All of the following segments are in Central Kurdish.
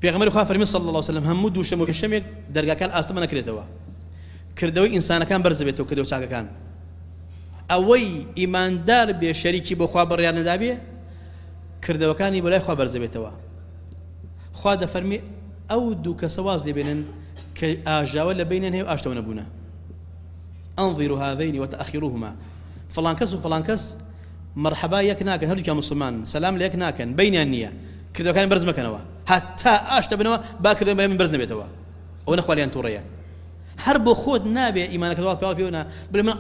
پێغەمبەری خوا فەرمی صلی اللە وسلم هەموو دووشەم و پێنجشەمێک دەرگاکان ئاستەمە نەکرێتەوە کردەوەی ئینسانەکان بەرز بێتەوە کردەوە چاکەکان ئەوەی ئیماندار بێ شەریکی بۆ خوا بڕیار نەدابێ کردەوەکانی بۆ لای خوا بەرز بێتەوە خوا دەفەرمی ئەو دوو کەسە واز لێبێنن کە ئاژاوە لە بینیان هەیە و ئاشتەوە نەبوونە انظروا هذين وتأخروهما فڵان کەس و فڵان کەس مەرحەبا یەک ناکەن هەردووکیان موسڵمانن سەلام لە یەک ناکەن بەینیان نییە کردەوەکانیان بەرز مەکەنەوە هەتا ئاشت دەبنەوە با کردەوەیان بەلای من بەرز نەبێتەوە ئەوەنە خوا لێیان توڕەیە هەر بۆ خۆت نابێ ئیمانەکەت وا پێوە پێوە نا بڵێ من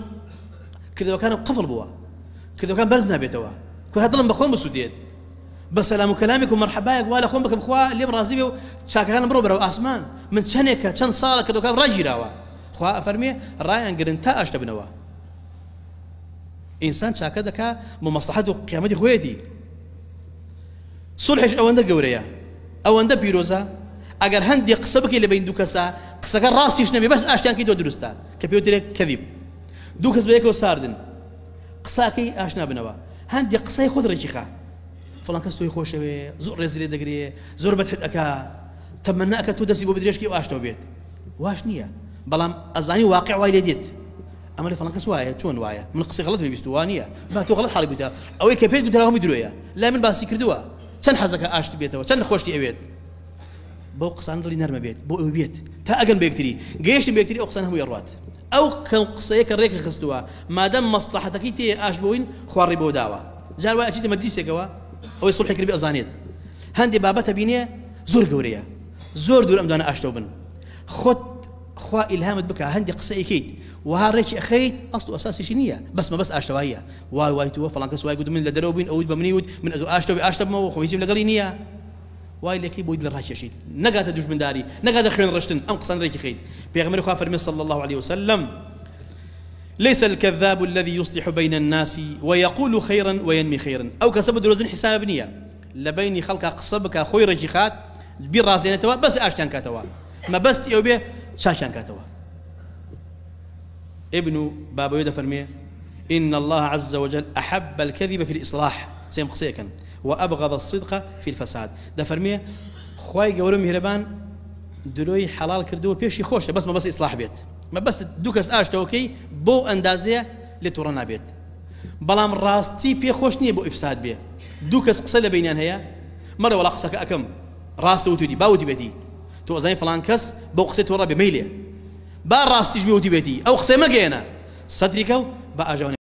کردەوەکانم قفڵ بووە کردەوەکان بەرز نابێتەوە کورە دڵم بە خۆم بسووتێت بە سەلام و کەلامێک و مەرحەبایەک وا لە خۆم بکەم خوا لێم ڕازی بێ و چاکەکانم بڕۆ بەرەو ئاسمان من چەندێکە چەند ساڵە کردەوەکان ڕاگیراوە خوا ئەفەرمێ ڕایان گرن تا ئاشت دەبنەوە ئینسان چاکە دەکا بۆ مەسڵەحەت و قیامەتی خۆیەتی. سوڵحیش ئەوەندە گەورەیە، ئەوەندە پیرۆزە، ئەگەر هەندێک قسە بکەی لە بەین دوو کەسا، قسەکە ڕاستیش نەبێ بەس ئاشتیان کەیتەوە دروستە، کە پێ وترێ کەذیب. دوو کەس بە یەکەوە ساردن، قسەکەی ئاشنا بنەوە، هەندێک قسەی خۆت ڕێکی خە. فڵان کەس تۆی خۆشەوێ، زۆر ڕێزی لێ دەگرێ، زۆر مەدحت ئەکا، تەمەنا ئەکا تۆ دەستی بۆ بدرێژکەی و ئاشتەوە بێت. واش نییە، بەڵام ئەزانی واقع وای لێ دێت. ئەمە لە فڵان کەس وایە چۆن وایە من قسەی غەڵەت پێ بیستووە وا نییە با تۆ غەڵەت حاڵی بوویتە ئەوەی کە پێت گوتراوە هەمووی درۆیە لای من باسی کردووە چەند حەزەکە ئاشت بێتەوە چەند خۆشتی ئەوێت بەو قسان دڵی نەرمە بێت بۆ ئەو بێت تا ئەگەن بە یەکتری گەیشتن بە یەکتری ئەو قسان هەمووی ئەڕوات ئەو کەم قسەیە کە ڕێک خستووە مادەم مەسڵەحەتەکەی تێ ئاش بووین خوا ڕێی بۆ داوە جار وای ئەچیتە مەجلیسێکەوە ئەوەی سوڵحی کردبێ ئەزانێت هەندێ بابەتە بینێ زۆر گەورەیە زۆر دوور ئەم دوانە ئاشتەوە بن خۆت خوا ئیلهامت بکا هەندێ قسە ئەیکەیت وەها ڕێکی ئەخەیت ئەسڵ و ئەساسیشی نییە بەس مەبەست ئاشتەواییە وای وای تووە فڵان کەس وای گوت من لە دەرەوە بووین ئەوت بە منی وت من ئەگەر ئاشتەوە بێ ئاشتە بمەوە خۆ هیچم لەگەڵی نییە وای لێکەی بۆی دڵ ڕاکێشیت نەگاتە دوژمنداری نەگاتە خوێن ڕشتن ئەم قسان ڕێکی خەیت پێغەمبەری خوا فەرمی صلی الله علیه وسلم ليس الكذاب الذي يصلح بين الناس ويقول خيرا وينمي خيرا ئەو کەسە بە درۆزن حساب نییە لە بەینی خەڵکا قسە بکا خۆی ڕێکی خات بیڕازێنێتەوە بەس ئاشتیان کاتەوە مەبەستی ئەو بێ چاکیان کاتەوە. ابن بابویە دەفەرموێ، ان اللە عز وجل احب الکذب فی الاصلاح، سێم قسەیەکەن، وابغض الصدق فی الفساد، دەفەرموێ خوای گەورە میهرەبان درۆی حەڵاڵ کردووە پێشی خۆشە بەس مەبەست ئیسلاح بێت، مەبەست دوو کەس ئاشتەوەکەی بەو ئەندازەیە لێ توڕە نابێت، بەڵام ڕاستی پێ خۆش نییە بۆ ئیفساد بێ، دوو کەس قسە لە بەینیان هەیە مەڵێ وەڵا قسەکە ئەکەم ڕاستە وتویتی با وتبێتی تۆ ئەزانی فڵان کەس بەو قسەی تۆ ڕابێ مەیلێ با ڕاستیش بێ وتبێتی ئەو قسەی مەگەیەنە سەتری کە و با ئاژاوە.